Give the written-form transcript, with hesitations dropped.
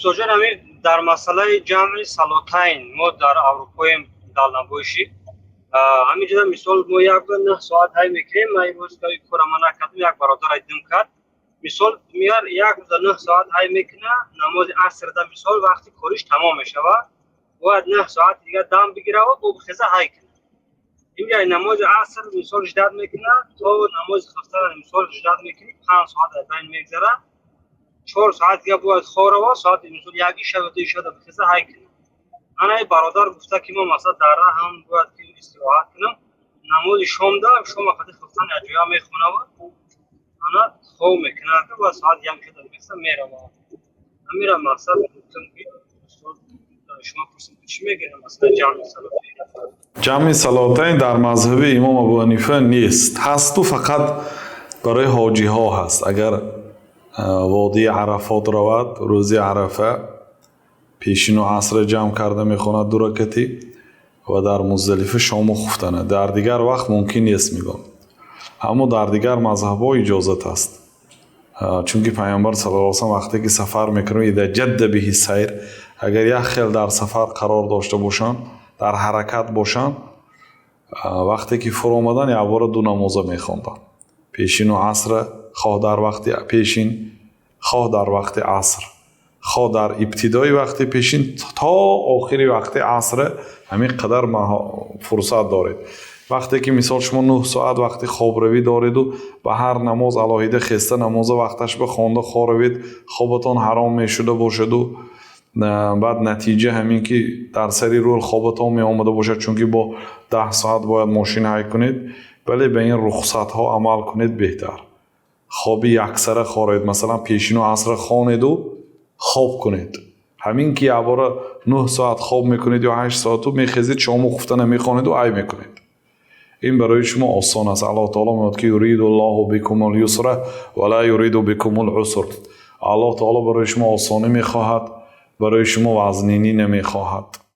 Устодҷон, ҳамин дар масъалаи ҷамъи салотайн, мо дар Аврупоем, дальнобойщик. Ҳамин ҷода, мисол, мо як 9 соат ҳай мекунем. Ман имрӯз кора ма накардам, як бародар дим кард. Мисол, меяр як рӯза 9 соат ҳай мекуна, намози асрда, мисол, вақти кориш тамом мешавад, бояд 9 соат дигар дам бигирава, бо хеза ҳай кунад. Инҷа намози аср, мисол, ждать мекуна то намози хуфтана, мисол, ждать мекунӣ, 5 соат дар байн мегзара, 4 соат дига бояд хорава, соати, мисол, яки шаб, 2 шаба бихеза, ҳай кунад. Ана бародар гуфта, ки мо, масалан, дар раҳам бояд ки истироҳат кунам, намози шомда шома қади хуфтан якҷоя мехонава, ана хоб мекунад ва соат 1 шуда мехеза, мерава. Ҳамира мақсад гуфтам, ки шумо пурсем, чӣ мегӯям, масалан, ҷамъи салотайн. Ҷамъи салотайн дар мазҳаби имом Абу Ҳанифа нест. Ҳасту фақат барои ҳоҷиҳо ҳаст. Агар водии Арафот равад, рӯзи Арафа пешину асра ҷамъ карда мехонад, ду ракатӣ, ва дар Муздалифа шому хуфтана. Дар дигар вақт мумкин нест, мегӯям. Аммо дар дигар мазҳабҳо иҷозат аст, чунки Пайғамбар саллаллоҳу алайҳи васаллам вақте ки сафар мекунад, إذا جد به السير, агар як хел дар сафар қарор дошта бошанд, дар ҳаракат бошанд, вақте ки фуромадан, якбора ду намоза мехонданд: пешину асра, хоҳ дар вақти пешин, хоҳ дар вақти аср, хоҳ дар ибтидои вақти пешин то охири вақти асра. Ҳамин қадар фурсат доред. Вақте ки, мисол, шумо 9 соат вақти хобравӣ дореду ба ҳар намоз алоҳида хеста, намоза вақташ ба хонда хоравед, хобатон ҳаром мешуда бошаду баъд натиҷа ҳамин ки дар сари рул хобатон меомада бошад, чунки бо 10 соат бояд мошин ҳай кунед. Вале ба ин рухсатҳо амал кунед беҳтар. Хоби яксара хоред, масалан, пешину асра хонеду хоб кунед. Ҳамин ки якбора 9 соат хоб мекунед ё 8 соату мехезед, шому хуфтана мехонеду ай мекунед, ин барои шумо осон аст. Аллоҳ таоло мегӯяд, ки يريد الله بكم اليسر ولا يريد بكم العسر. Аллоҳ таоло барои шумо осонӣ мехоҳад, барои шумо вазнинӣ намехоҳад.